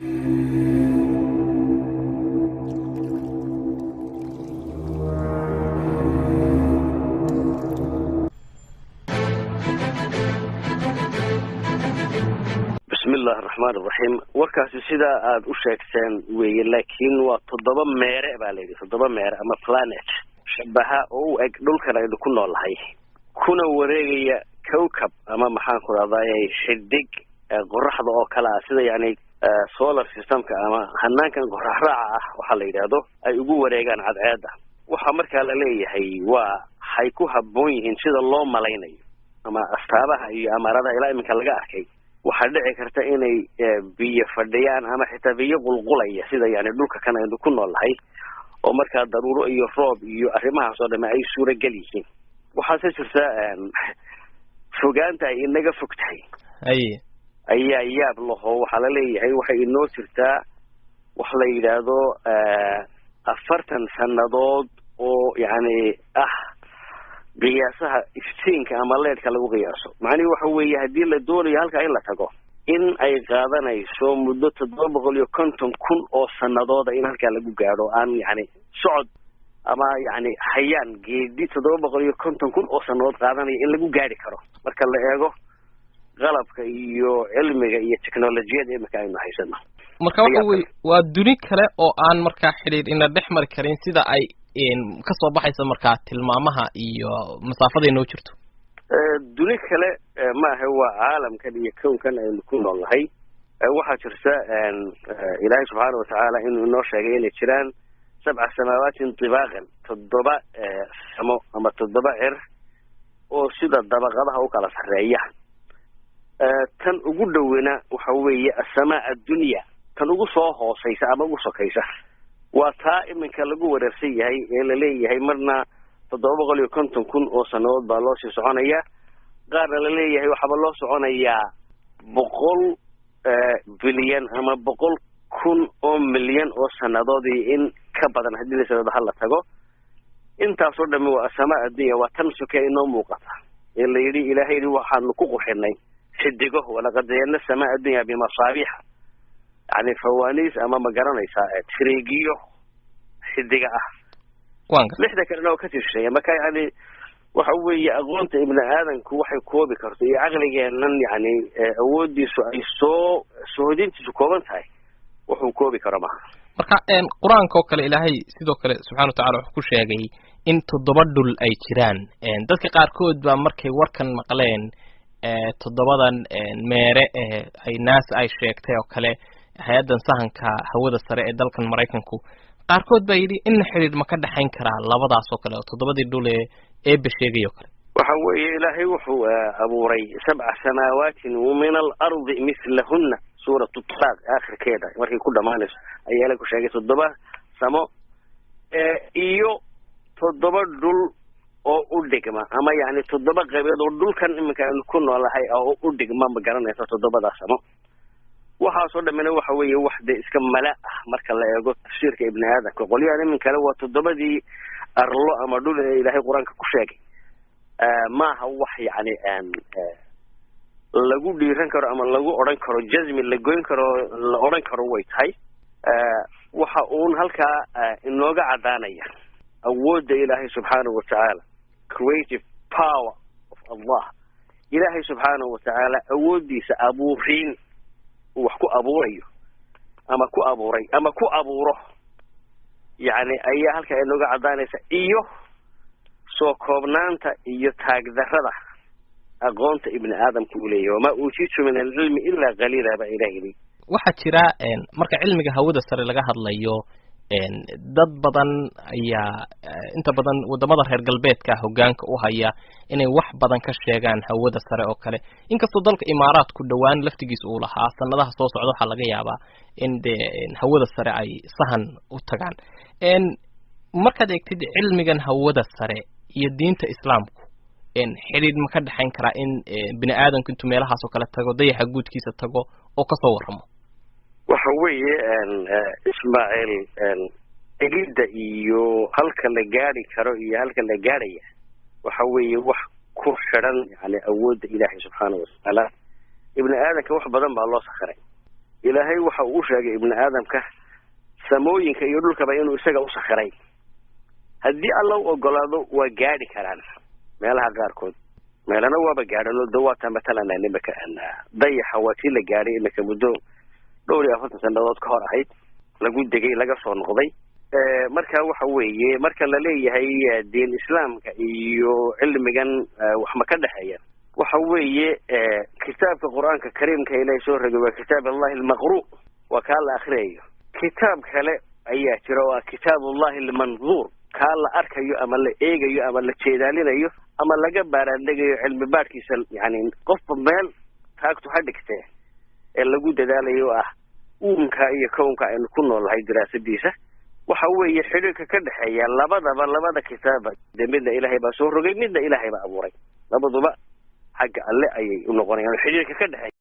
Bismillahi araxmaan iraxiim. Warkaasi sidaa aada u sheegteen weeye, laakiin waa 7 meere baa layidhi, 7 meere ama planet shabaha oo u eg dhulkan aynu ku noolnahay, kuna wareegaya kowkab ama maxaan ku rahdaayey xidig qoraxda oo kale ah, sida yacni solar systemka ama hanaankan qorax raaca ah waxaa la yidhaahdo ay ugu wareegaan cadceedda. Waxaa markaa la leeyahay waa hay ku habboon yihiin sida loo malaynayo ama astaabaha iyo amaaradaha ilaa iminka laga arkay. Waxaa dhici karta inay biyo fadhiyaan ama xitaa biyo qulqulaya, sida yani dhulka kan aynu ku noolnahay, oo markaa daruuro iyo roob iyo arrimahaas oo dhame ay suuragal yihiin. Waxaase jirta fogaanta ay inaga fog tahay ayaa yaab laho. Waxaa la leeyahay waxay inoo jirtaa wax la yidhaahdo 40 sannadood oo yacni ah qiyaasaha iftiinka ama leedhka lagu qiyaaso. Macnihi waxa weeye haddii la doonayo halkaa in la tago, in ay qaadanayso muddo 750,000 oo sanadooda in halkaa lagu gaadho, aan yacni socod ama yacni hayaan geedi 750,000 oo sannadood qaadanaya in lagu gaadhi karo, marka la eego qalabka iyo cilmiga iyo technolojiyada imika aynu haysano. Marka waxa weye waa duni kale oo aan markaa xidhiidh ina dhex mari karin, sida ay kasoo baxaysa markaa tilmaamaha iyo masaafada inoo jirto. Duni kale maaha, waa caalamkan iyo kownkan aynu ku noolnahay. Waxaa jirta Ilaahay subxaana watacaala inuu inoo sheegay inay jiraan 7 samaawaatin tibaaqan, 7 samo ama 7 cir oo sida dabaqadaha u kala sarreeya. Tan ugu dhowena waxa weeye asamaa addunya, tan ugu soo hooseysa ama ugu sokaysa waa taa iminka lagu wareersan yahay ee laleeyahay marna 750,000 oo sannadood baa loo sii soconayaa, qaarna laleeyahay waxaaba loo soconayaa 100 bilyan ama 100,000 oo milyan oo sannadoodii in ka badan haddii la sanado hala tago. Intaasoo dhami waa asamaa addunya, waa tan sokee inoo muuqata ee la yidhi Ilaahay yidhi waxaanu ku qurxinay xidigo, walaqad zayanna samaa addunya bimasaabiixa, yani fawaaniis ama ma garanaysaa tireegiyo xidiga ah. 6da kalena oo ka shisheeya. Marka yani waxa weeye aqoonta ibni aadanku waxay koobi karto iyo caqligeennan yani awoodiisu ay soo sohodintiisu kooban tahay, wuxuu koobi karo maha. Marka qur-aanka oo kale Ilaahay sidoo kale subxana watacala wuxuu ku sheegay in 7 dhul ay jiraan. Dadka qaarkood baa markay warkan maqleen 7dan meere ee ay NASA ay sheegtay oo kale, hay-addan sahanka hawada sare ee dalkan Maraykanku, qaarkood baa yidhi inna xidhiidh ma ka dhexayn karaa labadaas oo kale oo 7dii dhul ee eebbe sheegay oo kale. Waxa weeye Ilaahay wuxuu abuuray 7 samaawaatin wa min alardi mislahunna, suuratu Talaaq aakhirkeeda markay ku dhamaanayso ayaa Ilahay ku sheegay 7 samo iyo 7 dhul oo u dhigma, ama yacni 7 qaybood oo dhulkan iminka aynu ku noolahay oo u dhigma, ma garanaysa 7daas samo. Waxaasoo dhamina waxa weeye wax dee iska mala ah marka la eego tafsiirka ibni aadamka. Qolyahan imin kale waa 7dii arlo ama dhul ee Ilaahay qur-aanka ku sheegay, maaha wax yacni lagu dhiiran karo ama lagu odhan karo jazmi la goyn karo la odhan karo way tahay. Waxa uun halkaa inooga caddaanaya awoodda Ilaahay subxaanahu watacaala, creative power of Allah. Ilaahay subxaanahu watacaala awooddiisa abuuriin uu wax ku abuurayo ama ku abuuray ama ku abuuro yacni ayaa halkaa inooga caddaanaysa, iyo soo koobnaanta iyo taagdarrada aqoonta ibni aadamka uu leeyahy. Wamaa uutiitu min alcilmi ilaa qaliila baa Ilaah yidhi. Waxaa jira marka cilmiga hawada sare laga hadlayo, dad badan ayaa inta badan wadamada reer galbeedka hoggaanka u haya inay wax badan ka sheegaan hawada sare oo kale, inkastoo dalka Imaaraadku dhowaan laftigiisa uu lahaa sanadaha soo socda waxaa laga yaabaa in dee hawada sare ay sahan u tagaan. Markaad eegtid cilmigan hawada sare iyo diinta Islaamku, xidhiidh ma ka dhexayn karaa in bini aadamku intuu meelahaas oo kale tago, dayaxa guudkiisa tago oo kasoo warramo? Waxa weeye Ismaaciil, egidda iyo halka la gaari karo iyo halka la gaadhaya waxa weeye wax ku xidhan yani awoodda Ilaahay subxaana watacaala. Ibni aadanka wax badan baa loo sakhiray. Ilaahay waxa uu u sheegay ibni aadamka samooyinka iyo dhulkaba inuu isaga u sakhiray. Haddii Alla u ogolaado waa gaadhi karaan meelaha qaarkood, meelana waaba gaadhan. De waata matalan imika dayaxa waa tii la gaadhay imika muddo dhowr iyo afartan sanadood ka hor ahayd, lagu degay, laga soo noqday. Marka waxa weeye, marka la leeyahay diin islaamka iyo cilmigan wax ma ka dhexeeya, waxa weeye kitaabka Qur-aanka Kariimka Ilaahay soo rogay waa kitaab Allahi almaqru', waa kaa la akriyayo. Kitaab kale ayaa jira oo ah kitaab Ullahi almanduur, kaa la arkayo ama la eegayo ama la jeedaalinayo ama laga baaraandegayo cilmi baadhkiisa, yani qofba meel taagtu ha dhigtee, ee lagu dadaalayo oo ah uunka iyo kownka aynu ku noolnahay diraasadiisa. Waxa weeye xidhiirka ka dhexeeya labadaba, labada kitaaba, dee midna Ilaahay baa soo rogay, midna Ilaahay baa abuuray, labaduba xagga Alle ayay u noqonayaan xidhiirka ka dhexeeya.